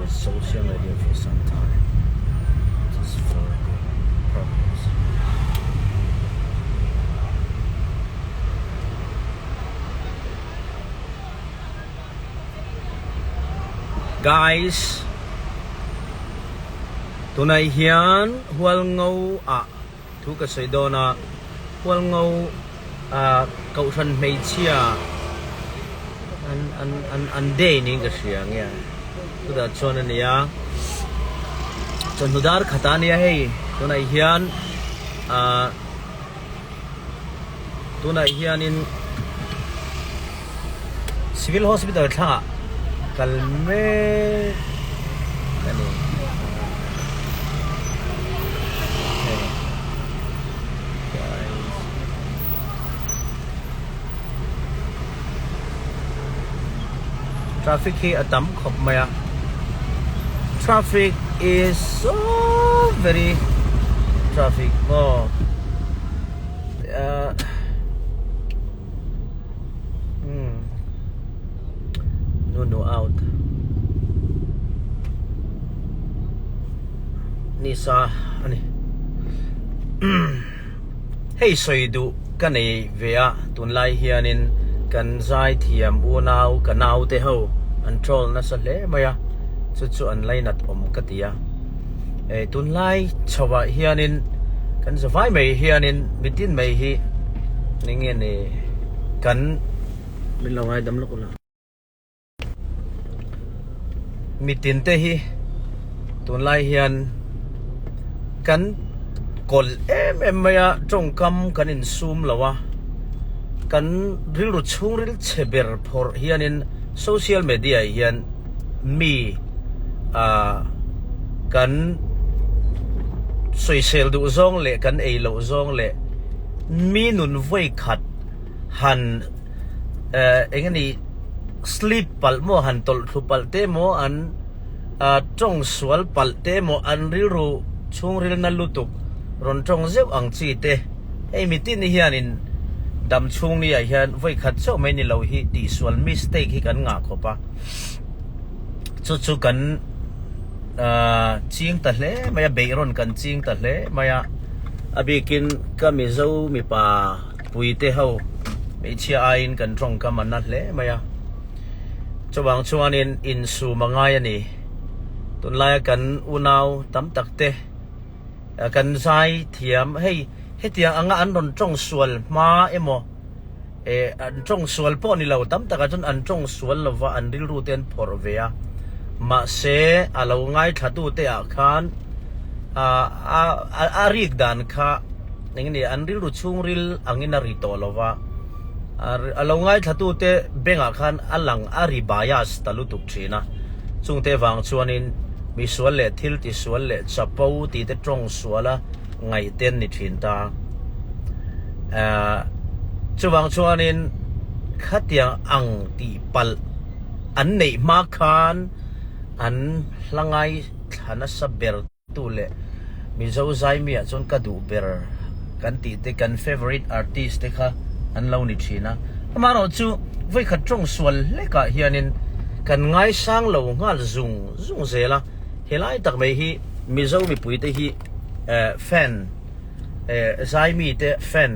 Social media for some time just for good purpose. Guys, tunah hian Hualngo ah thu ka sawi dawn a, Hualngo ah Kohhran hmeichhia an an an an day niin ka hria nge chutah chuan a nia chawhnu dar khat ah a nia hei tunah hian ah Tunah hianin Civil Hospital thlangah kal mek a ni. Traffic hi a tam khawp mai a, traffic is so very traffic maw. Nu nu out nisa ani hei sawi duh ka nei ve a tunlai hianin kan zai thiam unau ka nau te ho an troll nasa hle mai a chu chu an lainat awm ka ti a. Eh tunlai chhoah hianin kan zavai mai hianin mitin mai hi eng nge ni kan min lo ngaidam lawk ula mitin te hi tunlai hian kan kawlh em em mai a tawngkam kan insum lo a kan rilru chhungril chhe ber phawrh hianin social media ah hian mi ah kan sawisel duh zawng leh kan ei loh zawng leh mi nun vawi khat han eh eng nge ni slip palh maw han tawlh thlu palh te maw an ah tawng sual palh te maw an rilru chhungril na lutuk rawn tawng zeuh ang chi te hei mitin hianin dam chhung ni ah hian vawi khat chauh mai ni lo hi tihsual mistake hi kan ngah khawp a. Chu chu kan ahh ching ta hle mai a beihrawn kan ching ta hle mai a a bikin ka mizo mipa puite ho hmeichhia aiin kan tawngkam a na hle mai a chuvang chuanin insum a ngai a ni tunlaia kan unau tam tak te kan zai thiam hei hetiang anga an rawn tawng sual hma emaw. Eh, an tawng sual pawh ni lo, tam takah chuan an tawng sual lova an rilru te an phawrh ve a. Mahse, a lo ngaithla te ah khan ah a a rik dan kha eng nge an rilru chhungril angin a ri tawh lova. A lo ngaithla tute bengah khan a lang a ri bias ta lutuk thin a. Chungte vang chuanin misual leh thil tisual leh chapo tih te tawng sual a ngaihten ni thin ta. Ahh chuvang chuanin khatiang ang tih palh an neih hma khan an hla ngaithla nasa ber tu leh Mizo zaimiah chuan ka duh ber kan tih te kan favourite artist te kha an lo ni thin a. Amaherawhchu vawikhat tawng sual hlekah hianin kan ngaisang lo nghal zung zung zel a, helai tak mai hi Mizo mipuite hi fan Zaimi te fan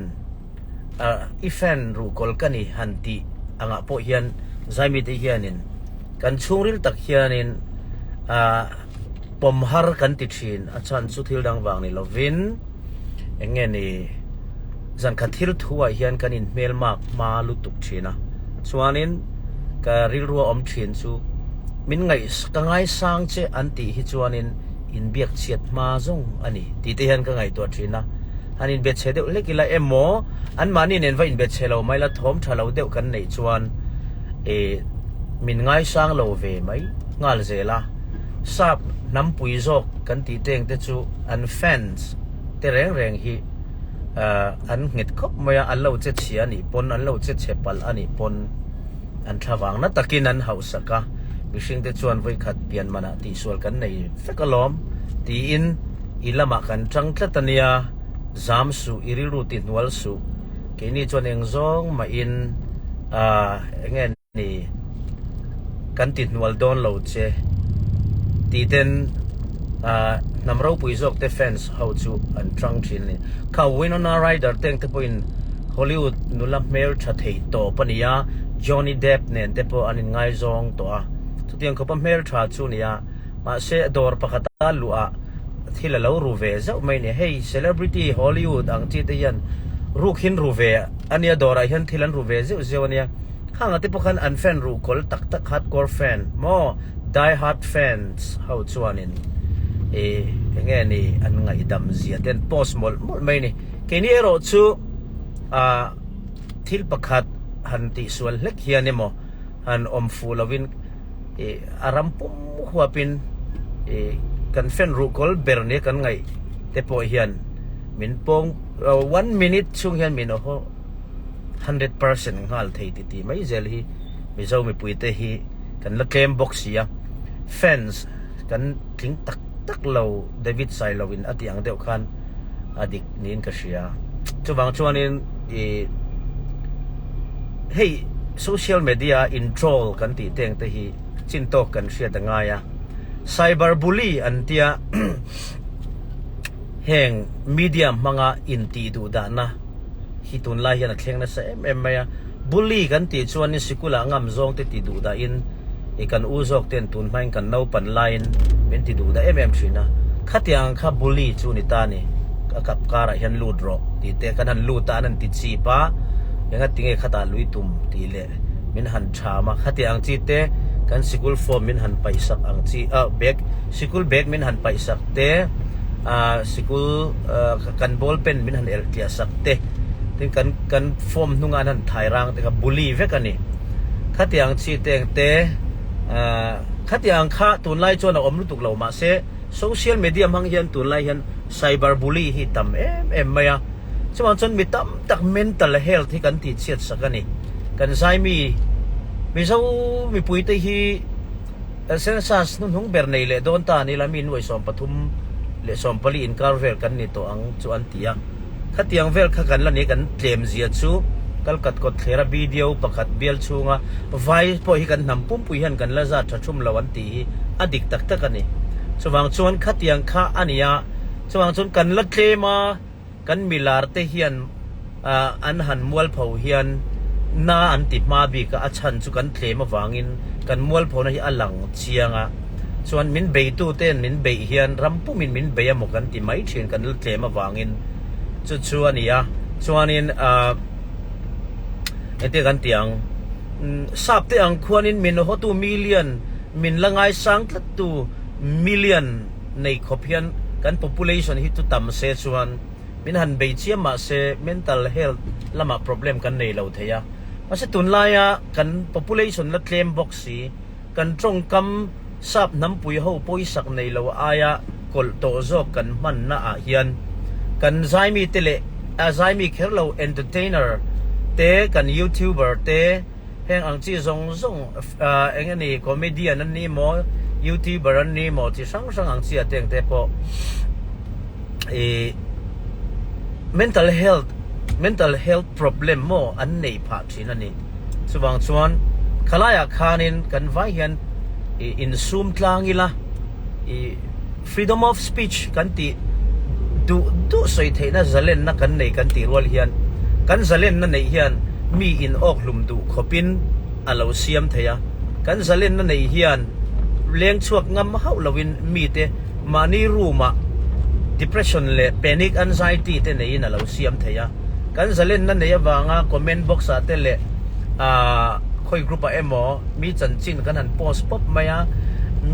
i fan ruhkawl ka ni han tih angah pawh hian Zaimi te hianin kan chhungril tak hianin pawm har kan ti thin a chhan chu thil dang vang ni lovin eng nge ni zankhat thil thu ah hian kan inhmel mak hma lutuk thin a chuanin ka rilru a awm thin chu min ngaih ka ngaisang che an tih hi chuanin inbiak chhiat hma zawng a ni tih te hian ka ngaihtuah thin a, han inbe chhe deuh hlek ila emaw anmahni nen va inbe chhe lo mai la thawm tha lo deuh kan neih chuan ih min ngaisang lo ve mai nghal zel a, sap hnampui zawk kan tih teng te chu an fans te reng reng hi ah an nghet khawp mai a, an lo che chhia a nih pawn an lo che chhe palh a nih pawn. An thla vang na takin an hauhsak a, mihringte chuan vawikhat pian manah tihsual kan nei vek alawm tiin i lamah kan tang tlat a nia, zam suh, i rilru ti hnual suh, keini chuan eng zawng mahin aah eng nge ni kan ti hnual dawn lo che. Ti ten hnam ropui zawk te fans ho chu an tang thin a ni. Kha Winona Ryder te ang te pawhin Hollywood nula hmeltha thei tawp a ni a, Johnny Depp nen te pawh an inngaizawng tawh a. Chutiang khawpa hmeltha chu a ni a, mahse dawr pakhata luhah thil a lo ru ve zauh mai a ni. Hei celebrity Hollywood ang chi te hian ruk hin ru ve a nia, dawrah hian thil an ru ve zeuh zeuh a nia. Khangah te pawh khan an fan ruhkawl tak tak hardcore fan maw? Die hard fans ho chuanin i enge ni an ngaihdam zia te an post mawlh mawlh mai a ni. Keini erawh chu ah thil pakhat han tihsual hlek hian emaw han awm fuh lovin i a ram pum huapin i kan fan ruhkawl ber nia kan ngaih te pawh hian min pawng one minute chhung hian min haw 100% nghal thei ti tih mai zel hi Mizo mipuite hi kan la tlem bawk si a, fans kan tling tak tak lo David Sailo in a tih ang deuh khan a dik niin ka hria. Chuvang chuanin i hei social media in troll kan tih teng te hi chin tawk kan hriat a ngai a, cyber bully an tia heng media hmanga intih duh dahna hi tunlai hian a thleng nasa em em mai a, bully kan tih chuanin sikulah ngam zawng te ti duh dahin i kan u zawk ten tun hmain kan naupan laiin min ti duh dah em em thin a, khatiang ang kha bully chu ni ta ni, a kap karah hian lut rawh tih te kan han lut a an han ti chip a, enga tinge khatah lui tum tih leh min han tham a, khatiang ang chi te kan sikul form min han paihsak ang chi ah bag sikul bag min han paihsak te ah sikul kan ball pen min han elh tliah sak te tin kan kan form hnunga an han thai rang te kha bully vek a ni. Khatiang chi te ang te ah khatiang kha tunlai chuan a awm lutuk lo mahse social media hmang hian tunlai hian cyber bully hi tam em em mai a chuvang chuan mi tam tak mental health hi kan tih chhiat sak a ni. Kan zaimi Mizo mipui te hi. Census hnuhnung ber nei leh dawn ta ni la mi nuai 13 leh 14 inkar vel kan ni tawh ang chu an ti a. Khatiang vel kha kan la ni kan tlem zia chu Kalkat kawt thlera BDO pakhat bial chhunga vai pawh hi kan hnam pumpui hian kan la zat tha thum lo an tih hi a dik tak tak a ni. Chuvang chuan khatiang kha a ni a, chuvang chuan kan la tlem a. Kan milar te hian an han mualpho hian na an ti hma bik a, a chhan chu kan tlem avangin kan mualphona hi a lang chiang a, chuan min beitu ten min beih hian ram pumin min bei a maw kan ti mai thin kan la tlem avangin chu chu a ni a, chuanin ahh engtin kan ti ang sap te ang khuanin min hawtu million min la ngaisang tlat tu million nei khawp hian kan population hi chu tam se chuan min han bei chiam mah se mental health lamah problem kan nei lo thei a. Mahse tunlaia kan population la tlem bawk si, kan tawngkam sap hnampui ho pawisak nei lo aia kawlh tawh zawk kan hmanna ah hian kan zaimi te leh a zaimi kher lo entertainer te kan youtuber te Heng ang chi zawng zawng eng a ni comedian an ni maw youtuber an ni maw chi hrang hrang ang chi a teng te pawh ih mental health mental health problem maw an nei phah thin a ni chuvang chuan khalaiah khanin kan vai hian ih insum tlang ila ih freedom of speech kan tih duh duh sawi theihna zalenna kan nei kan tih rual hian kan zalenna neih hian mi in awk hlum duh khawpin a lo siam thei a, kan zalenna neih hian leng chhuak ngam hauh loin mite mahni room ah depression leh panic anxiety te neiin a lo siam thei a, kan zalenna neih avanga comment box ah te leh ah khawi group ah emaw mi chanchin kan han post pawp mai a,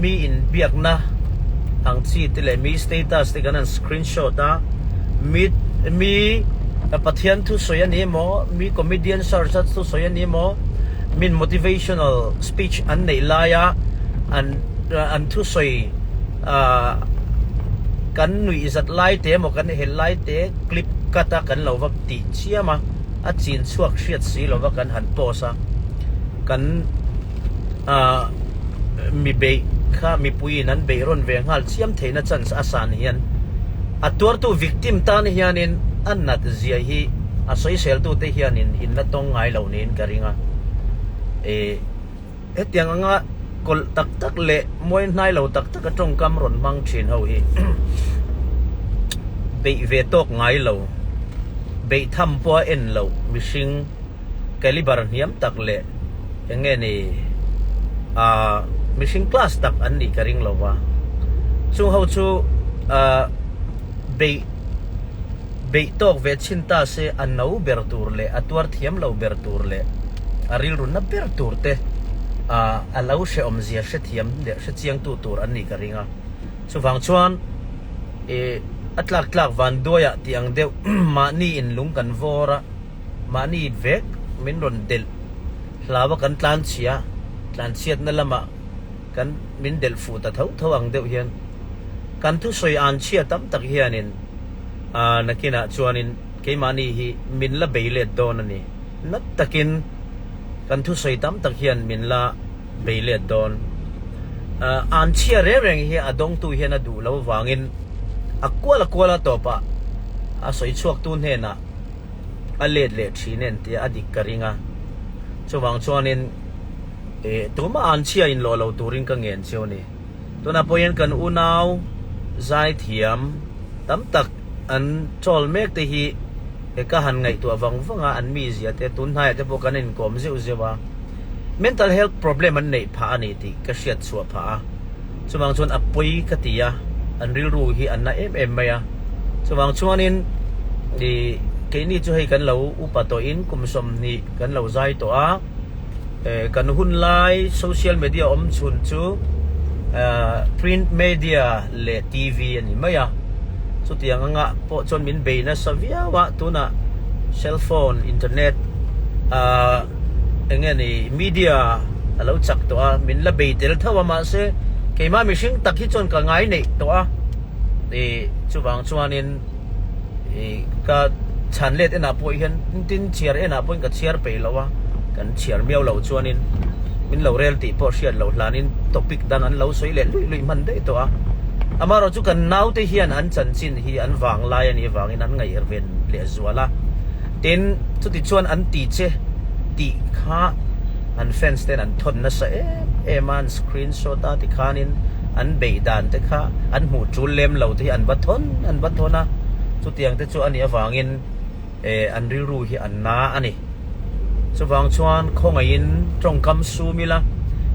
mi inbiakna ang chi te leh mi status te kan han screenshot a, mi mi Pathian thusawi a ni emaw, mi comedian search a thusawi a ni emaw, min motivational speech an neih laia an an thusawi ah kan nuih zat lai te emaw kan hel lai te clip cut a kan lo va tih chiam a, a chin chhuak hriat si lova kan han post a. Kan ah mi beih kha mipuiin an beih rawn ve nghal chiam theihna chance a san hian a tuartu victim tan hianin a nat zia hi a sawiseltute hianin in la tawng ngai lo niin ka ring a. Ih hetiang anga kawlh tak tak leh mawi hnai lo tak taka tawngkam rawn hmang thin ho hi beih ve tawk ngai lo, beih tham pawha en loh mihring caliber hniam tak leh eng nge ni ah mihring class tak an nih ka ring lo va, chung ho chu ah beih beih tawk ve chhin ta se a no ber tur leh a tuar thiam lo ber tur leh a rilru na ber tur te ah a lo hrehawm zia hrethiam leh hrechiangtu tur an nih ka ring a, chuvang chuan ih a tlak tlak van duaiah tih ang deuh mahni in lung kan vawr a, mahni vek min rawn delh hlau a kan tlanchhia, tlanchhiatna lamah kan min delh fuh ta tho tho ang deuh hian kan thusawi an chhia tam tak hianin ah nakinah chuanin keimahni hi min la bei let dawn a ni, nat takin kan thusawi tam tak hian min la. bei let dawn. An chhia reng reng hi a dawngtu hian a duh lo avangin a kual a kual a tawpah a sawi chhuaktu hnenah a let leh thin en tia a dik ka ring a. Chuvang chuanin tumah an chhia inlawh lo turin ka ngen cheu a ni. Tunah pawh hian kan unau zaithiam tam tak an chawl mek te hi he ka han ngaihtuah vang vang a, an mizia te tun hnaiah te pawh kan inkawm zeuh zeuh a, mental health problem an neih phah a ni tih ka hriat chhuah phah a, chuvang chuan a pawi ka ti a, an rilru hi an na em em mai a, chuvang chuanin ih keini chu hei kan lo upa tawhin kum 20 kan lo zai tawh a. Kan hun lai social media awm chhun chu print media leh TV a ni mai a, chutiang anga pawh chuan min bei nasa viau a, tunah cell phone, internet ah eng nge ni media a lo chak tawh a, min la bei tel tho a mahse keimah mihring tak hi chuan ka ngai neih tawh a, ih chuvang chuanin. Ih ka chhan let enah pawh hian tin chhiar enah pawhin ka chhiar peih lo a, kan chhiar miau loh chuanin min lo rel tih pawh hriat loh hlanin topic dang an lo sawi leh luih luih hman daih tawh a. Amaherawh chu kan naute hian an chanchin hi an vang lai a nih avangin an ngaihven leh zual a, tin chuti chuan an ti che tih kha an fans ten an thawn nasa em em a, an screenshot a tikhanin an beih dan te kha an hmuh tul lem lo te hi an va thawn an va thawn a, chutiang te chu a nih avangin eh an rilru hi an na a ni. Chuvang chuan khawngaihin tawngkam sum ila,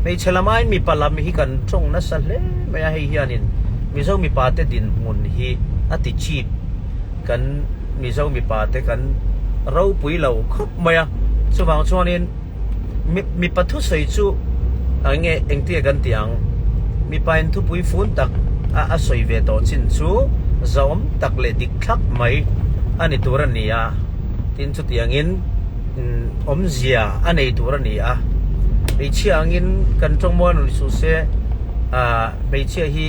hmeichhe lam aiin mipa lam hi kan tawng nasa hle mai a, hei hianin Mizo mipa te dinhmun hi a ti cheap, kan Mizo mipa te kan ropui lo khawp mai a, chuvang chuanin. Mipa thusawi chu enge engtia kan tih ang? Mipa in thupui fun tak a a sawi ve tawh chin chu zahawm tak leh dik thlap mai a ni tur a ni a, tin chutiangin awmzia a nei tur a ni a. Hmeichhia angin kan tawngmawi a rawn suh se, hmeichhia hi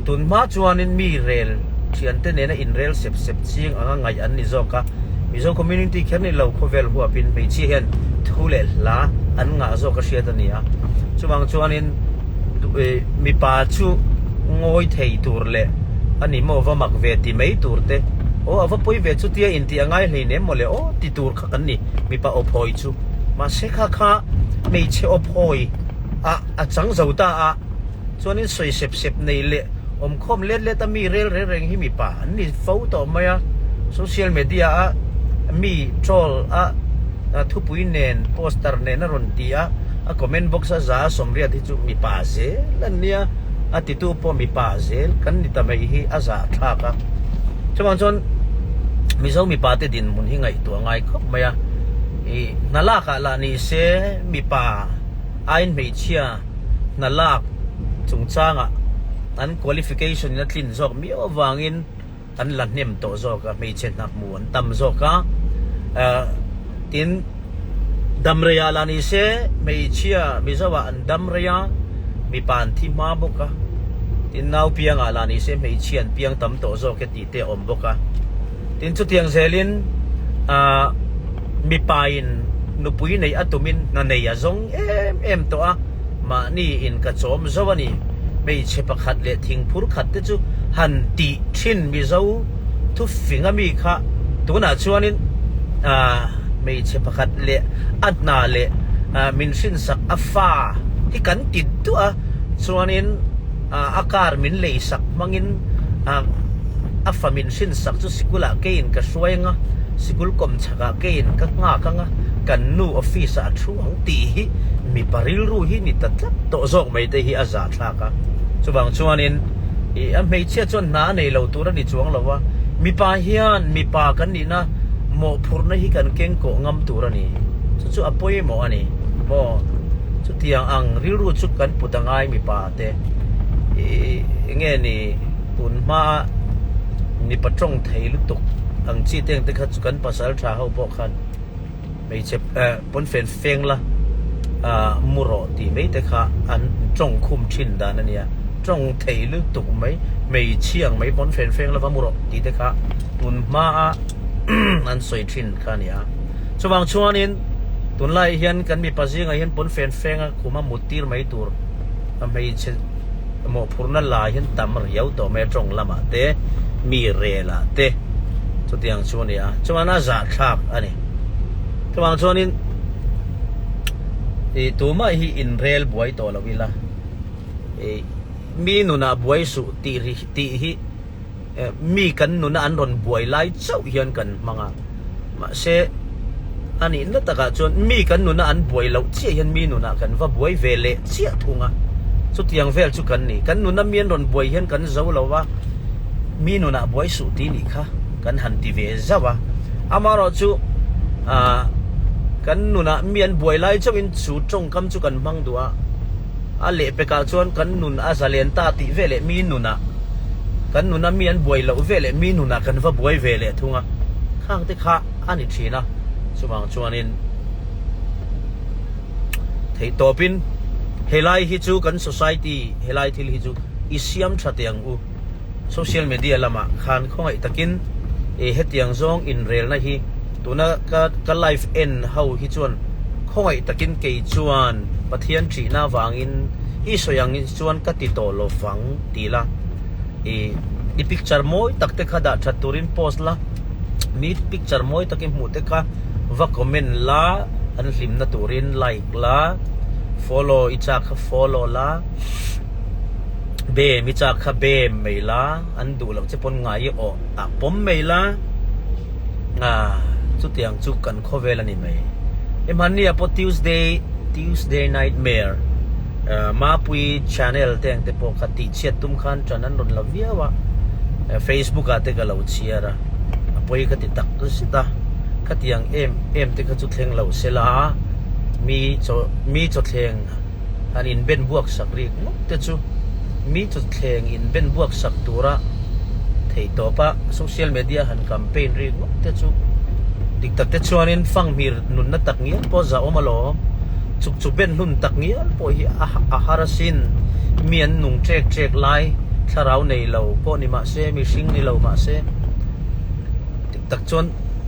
tun hma chuanin mi rel thiante nena inrel sep sep ching anga ngaih an ni zawk a. Mizo community kher ni lo khawvel huapin hmeichhia hian thu leh hla an ngah zawk a hriat a ni a, chuvang chuanin mipa chu ngawi thei tur leh a ni maw va mak ve ti mai tur te aw a va pawi ve chutia intih a ngai hleinem maw le aw ti tur kha kan ni mipa aw phawi chu mahse kha kha hmeichhe aw phawi ah a chang zo ta a. Chuanin sawi sep sep nei leh awmkhawm let let a mi rel reng reng hi mipa an ni fo tawh mai a, social media a mi troll a thupui nen poster nen a rawn ti a, a comment box a za a sawmriat hi chu mipa zel an nia, a titu pawh mipa zel kan ni ta mai hi a zahthlak a. Chuvang chuan Mizo mipa te dinhmun hi ngaihtuah ngai khawp mai a, ih hna lak ah lah ni se mipa aiin hmeichhia, hna lak chungchangah an qualification in a tlin zawk miau avangin an la hnem tawh zawk a, hmeichhe hna hmu an tam zawk a, tin damreiah lah ni se hmeichhia Mizoah an dam rei a, mipa an thi hma bawk a, tin nau piangah lah ni se hmeichhia an piang tam tawh zawk e tih te a awm bawk a, tin chutiang zelin mipain nupui neih a tumin hna nei a zawng em em tawh a, mahni in ka chawm zo a ni. Hmeichhe pakhat leh thingphur khat te chu han tih thin Mizo thufing a mi kha tunah chuanin hmeichhe pakhat leh a hna leh min hrinsak a fa. hi kan ti duah a, chuanin a car min lei sak hmangin a fa min hrin sak chu sikulah keiin ka hruai anga, sikul kawm chhakah keiin ka nghak anga, kan nu office ah a thu ang tih hi mipa rilru hi ni ta tlat tawh zawk mai te hi a zahthlak a. Chuvang chuanin ih a hmeichhia chuan hna a nei lo tur a ni chuang lo a, mipa hian mipa kan nihna mawhphurhna hi kan keng kawh ngam tur a ni. Chu chu a pawimawh a ni maw? Chutiang ang rilru chu kan put a ngai mipa te. Ih enge ni tun hma mipa tawng thei lutuk ang chi te ang te kha chu kan pasal tha ho pawh khan hmeichhe eh pawnfen feng la ah mu rawh tih mai te kha an tawng khum thin dan a nia. Tawng thei lutuk mai hmeichhia ang mai pawnfen feng lova mu rawh tih te kha tun hma a an sawi thin kha a ni a. Chuvang chuanin tunlai hian kan mipa zingah hian pawnfen fenga khuma mut tir mai tur a hmeichhe mawhphurhna la hian tam riau tawh mai a tawng lamah te mi relah te chutiang chu a ni a chuan a zahthlak a ni. Chuvang chuanin ih tumah hi inrel buai tawh lo ila ih mi nunah buai suh tih ri tih hi Mi kan nuna an rawn buai lai chauh hian kan hmang a, mahse a nihna takah chuan mi kan nuna an buai loh chiah hian mi nunah kan va buai ve leh chiah thung a, chutiang vel chu kan ni. Kan nuna mi an rawn buai hian kan zo lo va, mi nunah buai suh tih nih kha kan han ti ve zauh a. Amaherawh chu ah kan nunah mi an buai lai chauhin chu tawngkam chu kan hmang duh a. A lehpekah chuan kan nun a zalen ta tih ve leh mi nunah kan nuna mi an buai loh ve leh mi nunah kan va buai ve leh thung a, khang te kha a ni thin a, chuvang chuanin theihtawpin helai hi chu kan society helai thil hi chu i siam tha teh ang u. Social media lamah khan khawngaih takin ih hetiang zawng inrelna hi tuna ka ka live en ho hi chuan khawngaih takin kei chuan Pathian thihna avangin i sawi ang chuan ka ti tawh lo vang ti la ih i picture mawi tak te kha dah that turin post la mi picture mawi tak i hmuh te kha va comment la an hlimna turin like la follow i chak kha follow la. Bem i chak kha bem mai la, an duh loh che pawn ngai i awh ah pawm mai la, ah chutiang chu kan khawvel a ni mai. I hmanni ah pawh Tuesday, Tuesday Nightmare, Mapui channel te ang te pawh kha tihchhiat tum khan ṭan an rawn la viau a, Facebook ah te ka lo chhiar a, a pawi ka ti tak zet a, khatiang em em te kha chu thleng lo se la, mi chaw mi chawthleng han inben buak sak rik ngawt te chu mi chawthleng inben buak sak tura theihtawp a social media han campaign rik ngawt te chu dik tak te chuanin fanghmir nunna tak ngial pawh zahawm alawm chuk chu ben hlun tak ngial pawh hi a a har asin mi an nung ṭek ṭek lai thlarau nei lo pawh ni mah se mihring ni lo mah se dik tak chuan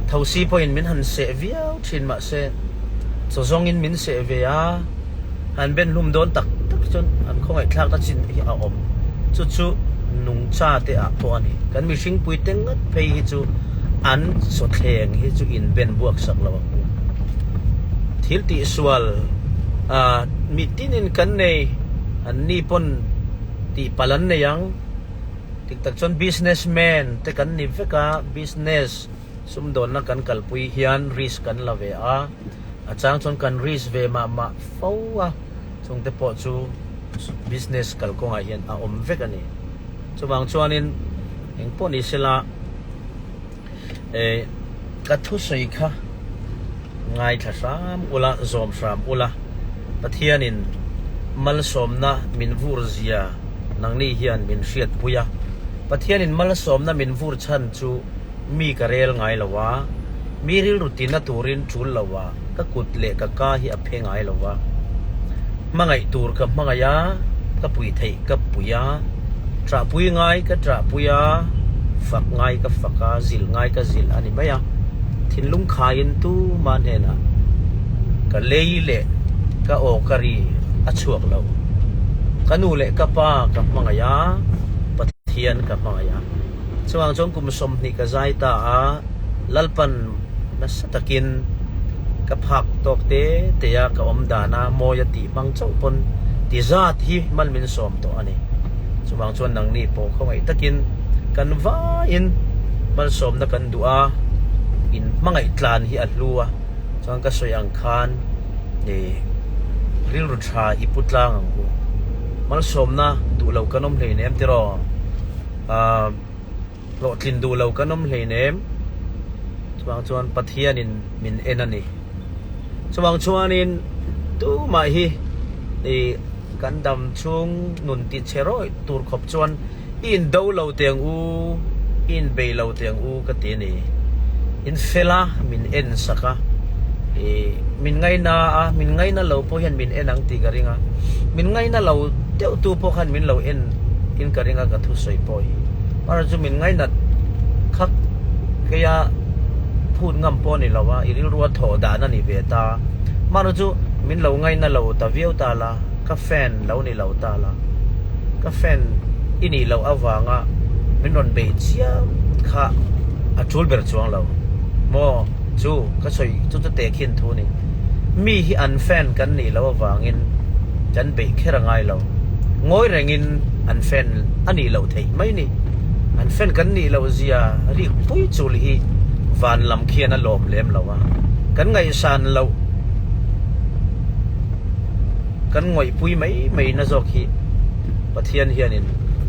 thosi pawhin min han seh viau thin mah se. Chaw zawngin min seh ve a, han ben hlum dawn tak tak chuan an khawngaihthlakna chin hi a awm. Chu chu nungcha te ah pawh a ni. Kan mihring pui te ngat phei hi chu an chawthleng hi chu in ben buak sak lo ang u. Thil tihsual ah mi tinin kan nei, an ni pawn tihpalh an nei ang. Dik tak chuan business man te kan ni vek a, business. Sumdawnna kan kalpui hian risk kan la ve a, a chang chuan kan risk ve mah mah fo a, chungte pawh chu business kalkawngah hian a awm vek a ni. Chuvang chuanin engpawh ni sela eh ka thusawi kha ngaithla hram ula, zawm hram ula, Pathianin malsawmna min vur zia nangni hian min hriatpui a, Pathianin malsawmna min vur chhan chu Mi ka rel ngai lo a, mi rilru tina turin tul lo a, ka kut leh ka ka hi a phe ngai lo a. Hmangaih tur ka hmangaih a, ka pui theih ka pui a, ṭahpui ngai ka ṭahpui a, fak ngai ka fak a, zilh ngai ka zilh a ni mai a. Thinlung khaiin tuma hnenah ka lei leh ka aw ka ri a chhuak lo. Ka nu leh ka pa ka hmangaih a, Pathian ka hmangaih a. Chuvang chuan kum 20 ka zai ta a, Lalpan nasa takin ka phak tawk te te a ka awm dan a, mawi a tih hmang chauh pawn Ti zat hi mal min sawm tawh a ni. Chuvang chuan nangni pawh khawngaih takin kan vaiin malsawmna kan duh a, in hmangaih tlan hi a hlu a, chuan ka sawi ang khan ih rilru tha i pu tlang ang u. Malsawmna duh lo kan awm hleinem tiraw? Aaa. Hlawhtlin duh lo kan awm hleinem. Chuvang chuan Pathianin min en a ni. Chuvang chuanin tumah hi i kan dam chhung nun ti che rawih tur khawp chuan i indo lo teh ang u, i inbei lo teh ang u ka ti a ni. In fel a, min en sak a, i min ngaina a, min ngaina lo pawh hian min en ang tih ka ring a, min ngaina lo deuh tu pawh khan min lo en in ka ring a ka thusawi pawh hi. Mara chu min ngainat khak keia phut ngam pawh a ni lo a, i rilrua thawh dan a ni ve ta. Mara chu min lo ngaina lo ta viau ta la, ka fan lo ni lo ta la, ka fan i nih loh avanga min rawn beih chiam kha a tul ber chuang lo maw? Chu ka sawi chu chu tehkhin thu a ni. Mi hi an fan kan nih loh avangin kan beih kher a ngai lo. Ngawi rengin an fan a nih loh theih mai ni. An fan kan nih loh zia rik pui chul hi van lam khian a lawm lem lo a. Kan ngaihsan loh kan ngawihpui mai mai na zawk hi Pathian hianin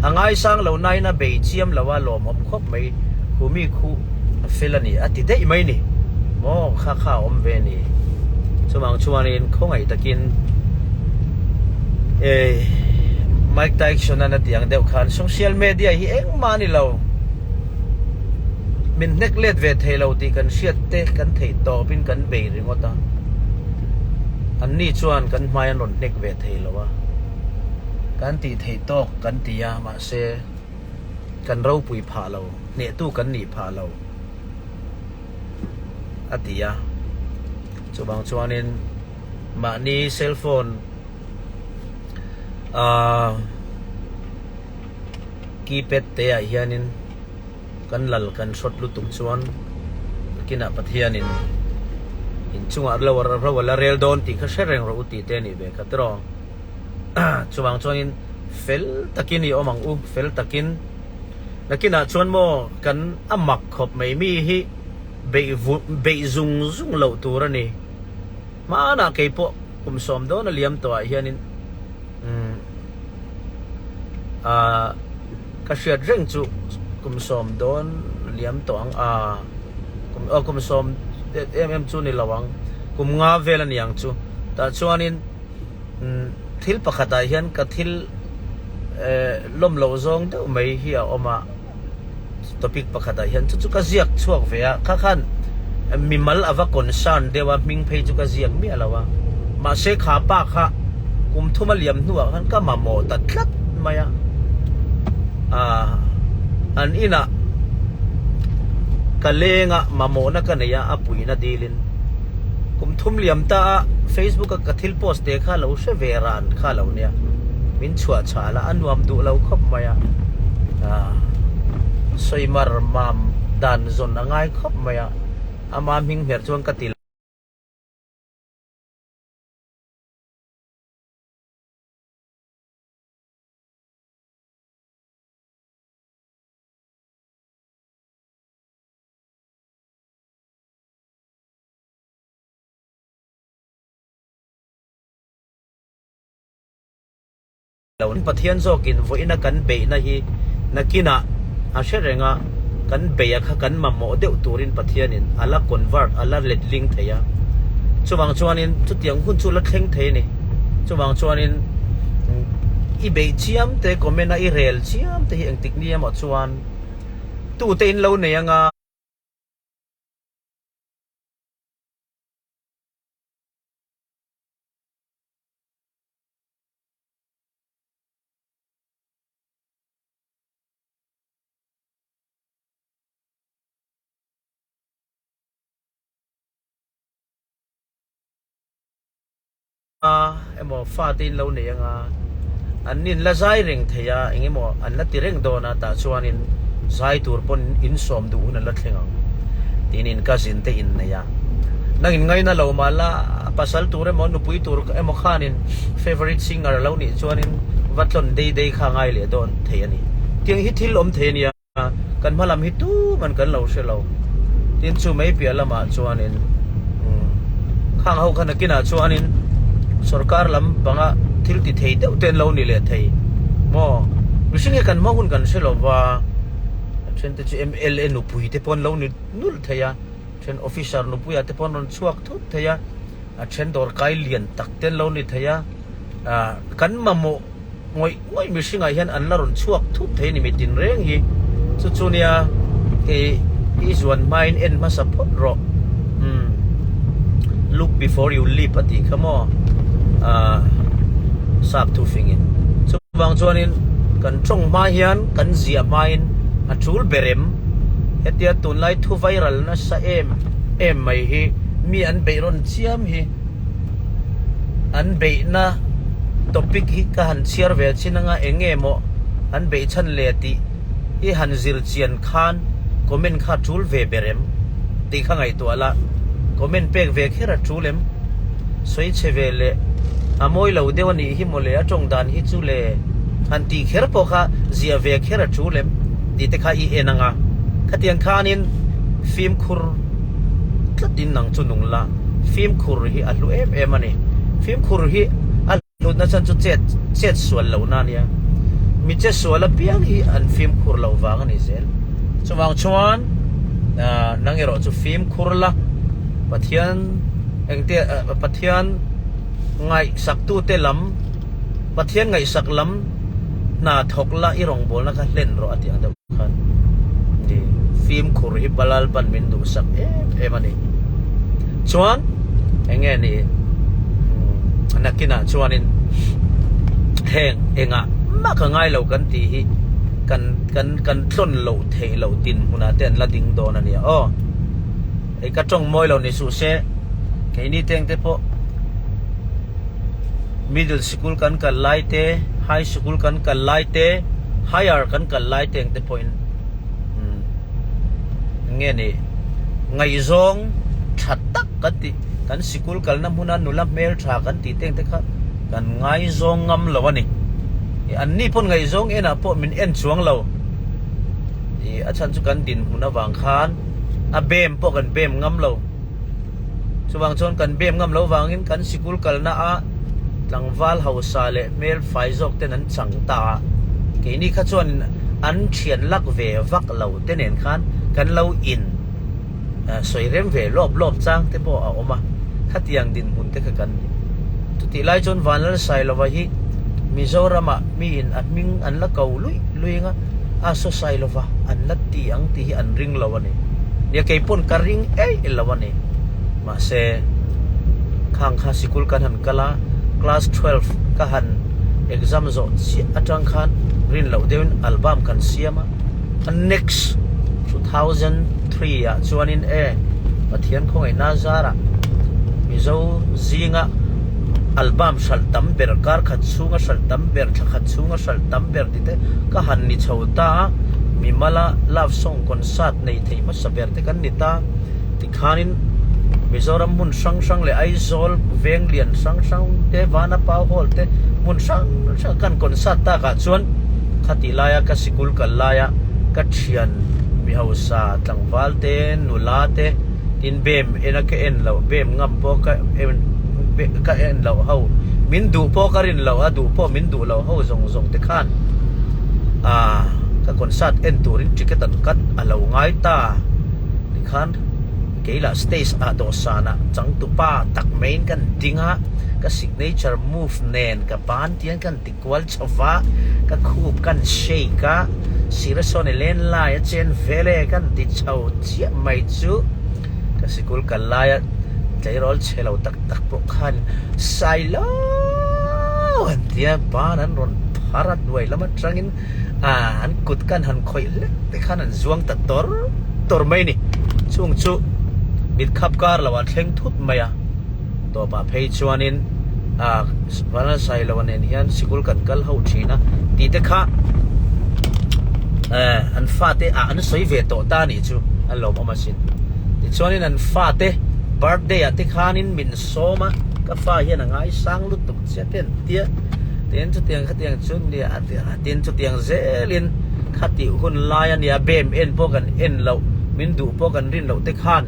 a ngaisang lo nain a bei chiam lo a lawmawm khawp mai. Khu mi khu a fel a ni a ti daih mai ni. Maw kha kha a awm ve ni. Chuvang chuanin khawngaih takin eh Mike Tyson-an a tih ang deuh khan social media hi engmah a ni lo. Min hnek let ve thei lo tih kan hriat te kan theih tawpin kan bei ringawt a. Anni chuan kan hmai an rawn hnek ve thei lo a. Kan tih theih tawk kan ti a mahse kan ropui phah lo, hnehtu kan nih phah lo. A ti a. Chuvang chuanin mahni cellphone ahh keypad te ah hianin kan lal kan hrawt lutuk chuan nakinah Pathianin inchungah ro a la rel dawn tih kha hre reng rawh u tih te a nih ve kha tiraw. Chuvang chuanin fel takin i awm ang u, fel takin. Nakinah chuan maw kan a mak khawp mai mi hi beih beih zung zung loh tur a ni. Hmanah kei pawh kum sawm dawn a liam tawh ah hianin umm ah ka hriat reng chu kum sawm dawn a liam tawh ang a kum aw kum sawm em em chu ni lo ang kum nga vel a ni ang chu tah chuanin umm thil pakhat ah hian ka thil eh lawm loh zawng deuh mai hi a awm a. Topic pakhat ah hian chu chu ka ziak chhuak ve a, kha khan mimal a va concern deuh a, hming phei chu ka ziak miah lo a, mahse kha pa kha kum thum a liam hnuah khan ka mamawh ta tlat mai a, aah an inah ka leng a, mamawhna ka nei a, a puihna dilin kum thum liam ta a Facebook a ka thil post te kha lo hre ve ran kha lo nia, min chhuah chhal a, a nuam duh lo khawp mai a. Sawi mar mam dan zawn a ngai khawp mai a, ama hming hmer chuan ka ti lo. Pathian zawkin vawiina kan beihna hi nakinah a hre reng a, kan beih a kha kan mamawh deuh turin Pathianin a la convert, a la letling thei a. Chuvang chuanin chutiang hun chu la thleng thei a ni. Chuvang chuanin i beih chiam te, comment a i rel chiam te hi engtik ni emaw chuan tute in lo nei anga. Emaw fate in lo nei anga an nin la zai reng thei a eng emaw an la ti reng dawn a tah chuanin zai tur pawn in sawm duh hun an la thleng ang tiin in cousin te in nei a nang in ngaina lo mah la. pasal tur emaw nupui tur emaw khanin favourite singer lo nih chuanin va tlawn dei dei kha ngai leh dawn thei a ni. Tiang hi thil awm thei a nia. Kan hma lam hi tuman kan lo hre lo. Tin chu mai piah lamah chuanin khang ho kha nakinah chuanin sorkar lam panga thil ti thei deuh te an lo ni leh thei maw? Mihring hi kan hma hun kan hre lo va, a then te chu mla nupui te pawh an lo ni nulh thei a, then officer nupuiah te pawh an rawn chhuak thut thei a, a then dawrkai lian tak te an lo ni thei a, kan mamawh. Ngawih ngawih mihringah hian an la rawn chhuak thut thei a ni mitin reng hi. Chu chu nia i i zuan hmain en hmasa phawt rawh. Umm look before you leap a tih kha maw ah sap thu fingin. Chuvang chuanin kan tawng hma hian kan ziah hmain a tul ber em? Hetia tunlai thu viral nasa em em mai hi mi an beih rawn chiam hi. An beihna topic hi ka han chhiar ve chin anga eng nge maw an beih chhan le tih hi han zir chian khan comment kha a tul ve ber em tih kha ngaihtuah la, comment pek ve kher a tul em? Sawi chhe ve le a mawi lo deuh a nih hi maw le a tawng dan hi chu le han tih kher pawh kha ziah ve kher a tul em tih te kha i en anga khatiang khanin fimkhur tlatin nang chu nung la. Fimkhur hi a hlu em em a ni. Fimkhur hi a hlutna chhan chu chet chet sual lohna a nia. Mi che sual apiang hi an fimkhur loh vang a ni zel. Chuvang chuan nang erawh chu fimkhur la, Pathian engte Pathian ngaihsaktute lam, Pathian ngaihsak lam hna thawk la i rawngbawlna kha hlen rawh a tih ang deuh. Khan ni fimkhur hi Balalpan min duhsak em em a ni. Chuan eng nge ni nakinah chuanin heng engah mah ka ngai lo kan tih hi kan kan kan tlawn loh theih loh dinhmunah te an la ding dawn a nia aw. Hei ka tawng mawi lo ni suh se keini teng te pawh Middle sikul kan kal lai te, high sikul kan kal lai te, higher kan kal lai te ang te pawhin nge ni ngaihzawng tha tak kan tih kan sikul kalna hmuna nula hmel tha kan tih te ang te kha kan ngaizawng ngam lo a ni. An ni pawn ngaihzawng enah pawh min en chuang lo. Ih a chhan chu kan dinhmun avang khan a bem pawh kan bem ngam lo. Chuvang chuan kan bem ngam loh vangin kan sikul kalna ah tlangval hausa leh hmel fai zawk ten an chang ta a, keini kha chuan an thian lak ve vak lo te nen khan kan lo in sawi rem ve lawp lawp chang te pawh a awm a, khatiang dinhmun te kha kan ni. Chutih lai chuan Vanlalsailova hi Mizoramah miin a hming an la ko luih luih ang a, a saw Sailova an la ti ang tih hi an ring lo a ni. Nia kei pawn ka ring eih lo a ni. Mahse, khang kha sikul kan han kal a, class 12 ka han exam zawh chiah atang khan rin loh deuhin album kan siam a, a next 2003 ah chuanin e Pathian khawngaihna zarah Mizo zinga album hralh tam ber, kar khat chhunga hralh tam ber, thla khat chhunga hralh tam ber tih te ka han ni chho ta a, mimala love song concert nei thei hmasa ber te kan ni ta. Tikhanin Mizoram hmun hrang hrang leh Aizawl veng lian hrang hrang te, Vanapau Hall te hmun hrang hrang kan concert takah chuan khatih laia ka sikul kal laia ka thian mi hausa tlangval te, nula te tin bem ena ka en loh, bem ngam pawh ka en ka en loh ho, min duh pawh ka rin loh a, duh pawh min duh loh ho zawng zawng te khan ah ka concert en turin ticket an cut a lo ngai ta. Tikhan kei lah stage ah dawhsan ah changtupa tak maiin kan ding a, ka signature move nen ka ban tian kan ti kual chho va, ka khup kan shake a, sir sawn i len lai a chen vel e kan ti chho chiah mai chu ka sikul kal laia tleirawl chhe lo tak tak pawh khan Sailo an ti a, ban an rawn phar a hnuai lam atangin an kut kan han khawih hlek te khan an zuang ta tawr tawr mai a ni. Chung chu mit khap kar lo ah thleng thut mai a, tawpah phei chuanin ah Vanlalsailoa nen hian sikul kan kal ho thin a tih te kha eh an fate ah an sawi ve tawh ta a nih chu a lawmawm asin. Tichuanin an fate. Birthday ah te khanin min sawm a, ka fa hian a ngaisang lutuk che te an tia. Tin chutiang khatiang chu nia a ti a, tin chutiang zelin khatih hun lai a nia bem en pawh kan en loh, min duh pawh kan rin loh te khan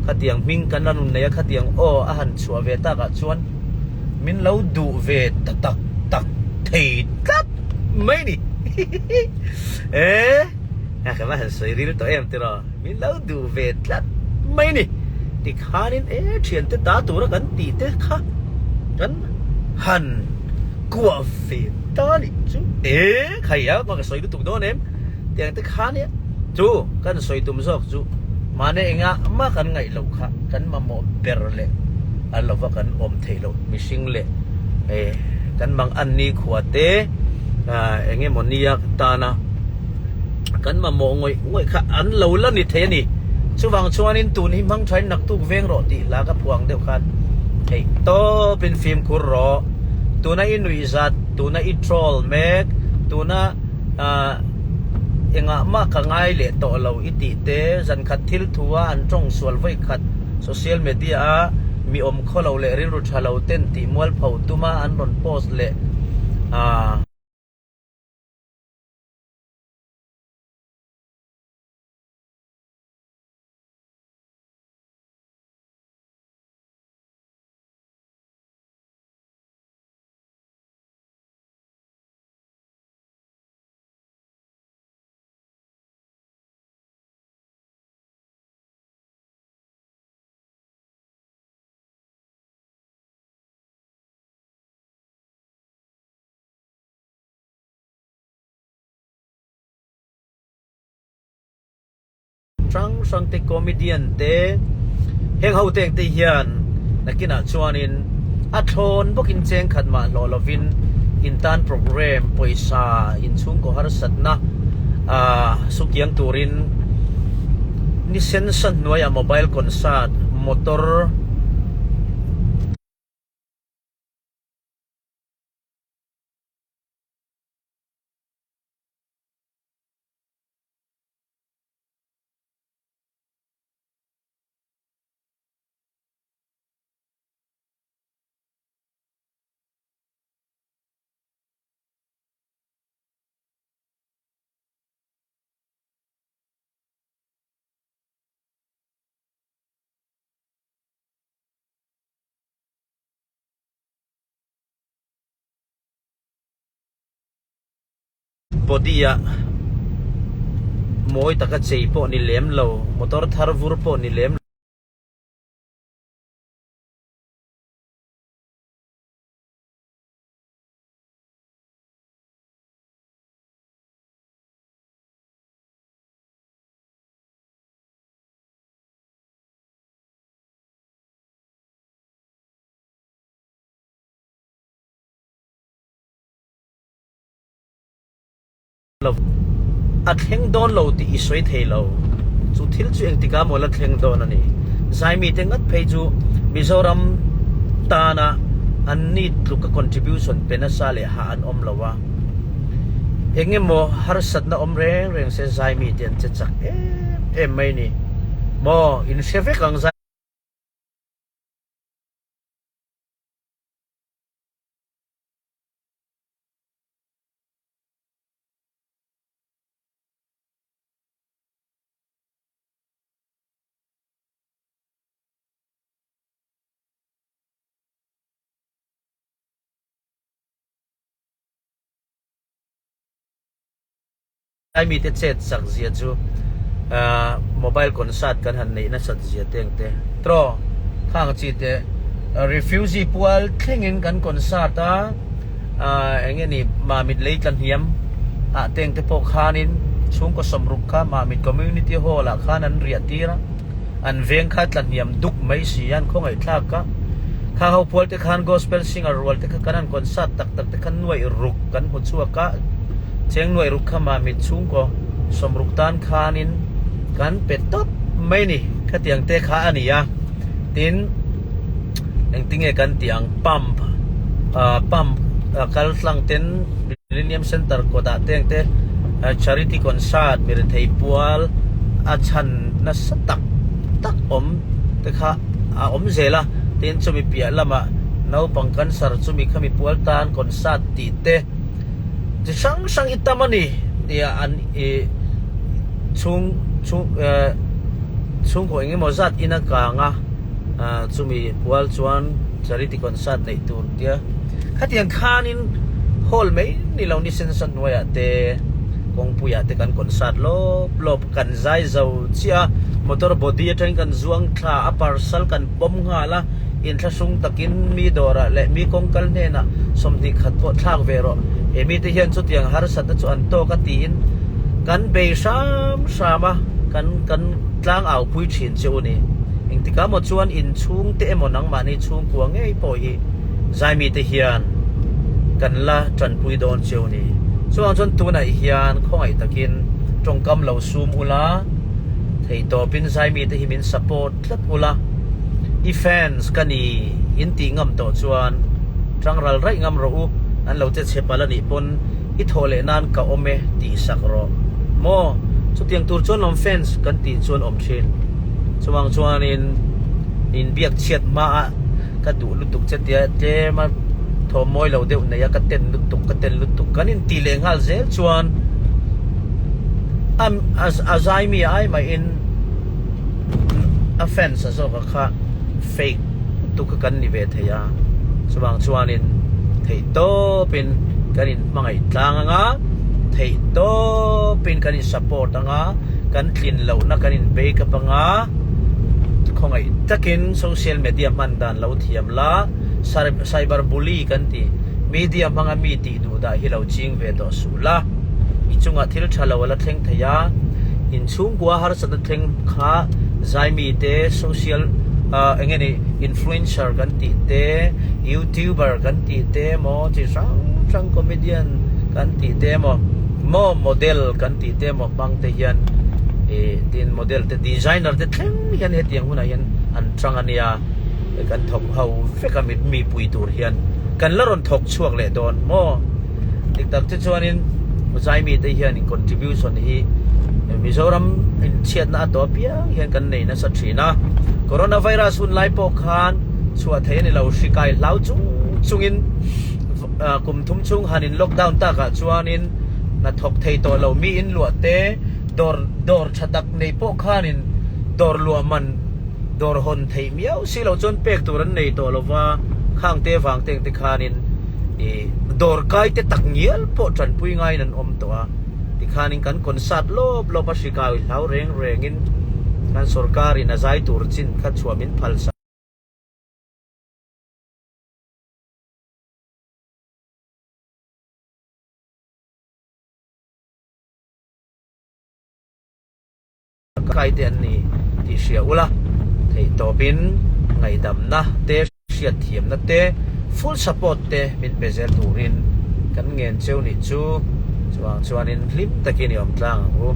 khatiang hming kan la nun nei a, khatiang aw a han chhuah ve takah chuan min lo duh ve ta tak tak thei tlat mai ni. E. A ka va han sawi ril tawh em tiraw? Min lo duh ve tlat mai ni. Tikhanin e thiante ta tura kan tih te kha kan han kuah ve ta nih chu. E khai a ka sawi lutuk dawn em? Tiang te kha nia chu kan sawi tum zawk chu mahni engah mah kan ngaih loh kha kan mamawh ber leh a lova kan awm theih loh mihring leh e kan mang an ni khua te eng emaw nia tana Kan mamawh ngawih ngawih kha an lo la ni thei a ni. Chuvang chuanin tun hi hmang thain naktuk veng rawh tih hla ka phuang deuh khan theih tawpin fimkhur rawh. Tuna i nuihzat, tuna i troll mek, tuna ah engah mah ka ngai leh tawh lo i tih te, zankhat thil thu a an tawng sual vawi khat social media a mi awm khaw lo leh rilru tha lo ten tih mualpho tuma an rawn post leh ah. Hrang hrang te comedian te heng ho te engte hian nakinah chuanin a thlawn bawkin cheng khat mah hlawh lovin in tan program pawisa inchhungkaw harsatna ah sukiang turin ni sen sa hnuaiah mobile concert motor Body ah mawi taka chei pawh ni lem lo, motor thar vur pawh ni lem lo. A thleng dawn lo tih i sawi thei lo. Chu thil chu engtikah maw la thleng dawn a ni. Zaimi te ngat phei chu Mizoram tana an ni tluka contribution pe nasa leh hah an awm lo a. Eng emaw harsatna awm reng reng se Zaimi te an che chak em em mai ni. Maw in hre vek ang. Laimi te chet chak zia chu mobile concert kan han neih nasat zia te ang te tawh khang chi te refugee pual thlengin kan concert a eng nge ni Mamit lei tla hniam ah te ang te pawh khanin chhungkaw sawmruk kha Mamit community hall ah khan an riah tir a an veng kha tla hniam duk mai si a an khawngaih thlak a kha ho pual te khan gospel singer rual te kha kan han concert tak tak te kha nuaih ruk kan hmu chhuak a cheng nuaih ruk kha Mamit chhungkaw sawmruk tan khanin kan pe tawp mai ni khatiang te kha a ni a tin engtinge kan tih ang pump ah pump kal tlang ten Millennium Center kawtah te ang te charity concert mirethei pual a chhan nasa tak tak awm te kha. a awm zel a, tin chumi piah lamah naupang cancer chumi khami pual tan concert tih te chi hrang hrang hi tam a ni tia an ih chhung chhung eh chhungkaw eng emaw zat in a kang a ah chumi pual chuan charity concert neih tur tia khatiang khanin hall mai ni lo ni sensa hnuaiah te kawngpuiah te kan concert lawp lawp. Kan zai zo chiah a, motor body atangin kan zuang thla a, parcel kan pawm nghal a, inthlahrung takin mi dawrah leh mi kawngkal hnenah 20 khat pawh thlak ve rawh, he mite hian chutiang harsatna chu an tawk a tiin kan bei hram hram a, kan kan tlang au pui thin che u ni. Engtikah maw chuan inchhungte emaw nangmahni chhungkua ngei pawh hi zai mite hian kan la tanpui dawn che u ni. Chuvang chuan tunah hian khawngaih takin tawngkam lo sum ula, theihtawpin zaimi te hi min support tlat ula, i fans ka ni in tih ngam tawh chuan tang ral raih ngam rawh u, an lo che chhe palh anih pawn i thawh leh nan ka awm e tih sak rawh maw, chutiang tur chuan lawm fans kan tih chuan awm thin, chuvang chuanin inbiak chhiat hmaah ka duh lutuk che tia tlem a thawm mawi lo deuh nei a ka ten lutuk ka ten lutuk kan intih leh nghal zel chuan a a zai mi ai mahin a fans a zawk a kha fake lutuk kha kan ni ve thei a chuvang chuanin theih tawpin kan in hmangaih tlang anga theih tawpin kan in support anga kan tlin lohna kan in back up anga. Khawngaih takin social media hman dan lo thiam la, cyber bully kan ti, media hmanga mi tih duh dah hi lo ching ve tawh suh la, i chungah thil tha lo a la thleng thei a, inchhungkua harsatna thleng kha zaimi te social eng nge ni influencer kan tih te, youtuber kan tih te emaw chi hrang hrang comedian kan tih te emaw maw model kan tih te emaw hmang te hian ih tin model te designer te thleng hian hetiang hunah hian an tang a nia kan thawk ho vek a mi pui tur hian kan la rawn thawk chhuak leh dawn maw dik tak te chuanin zaimi te hian in contribution hi Mizoram in chhiatna a tawh apiang hian kan nei nasa thin a coronavirus hun lai pawh khan chhuah theih a ni lo hri kai hlau chung chungin kum thum chhung han in lockdown takah chuanin hnathawk thei tawh lo mi in luah te Dawr dawr tha tak nei pawh khanin dawr luah man dawr hawn theih miau si loh chuan pek tur an nei tawh lova, khang te vang teng te khanin ih dawr kai te tak ngial pawh tanpui ngaiin an awm tawh a, tikhanin kan concert lawp lawp a hri kai hlau reng rengin kan sorkarin a zai tur chin kha chhuah min phal sak. Kai te an ni tih hria ula, theihtawpin ngaihdamna te, hriatthiamna te, full support te min pe zel turin kan ngen cheu nih chu, chuvang chuanin hlim takin i awm tlang ang u.